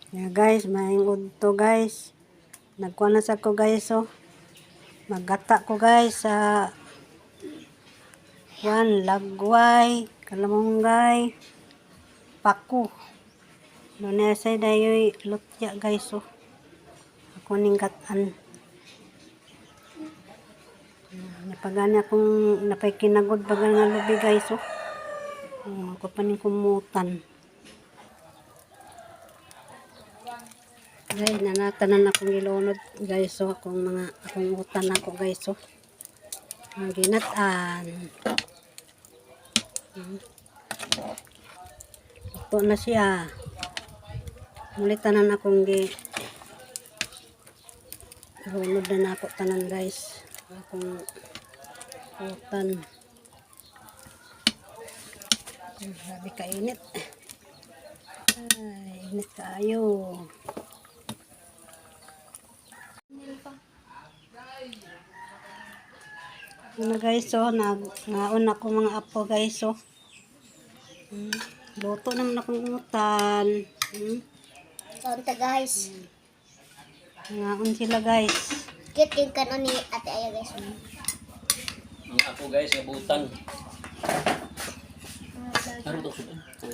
Yeah, guys, maayong udto, guys. Nagkuha na sa ko, guys, oh. Maggata ko, guys, sa kuan, lagway, kalamunggay, paku. Doon sa dayoy lutya, guys, oh. Ako ning gatan. Napagani akong napay kinagod bagal nga lubi, guys, oh. Oh, ako pa ning kumutan. Guys, nanatanan akong gilunod, guys, so akong mga akong utan ako, guys, so. Ang ginatan. Luto na siya. Muli tanan akong gi lunod na nako tanan, guys. Akong utan. Ay, grabe kainit. Ay, init kaayo. Ano, guys, so nag ngaon ako mga apo, guys, so. Luto naman akong utan. Kaunta, guys. Ngaon sila, guys. Cute yung kanon ni Ate Aya, guys. Ang ako, guys, nga butang. Ano to?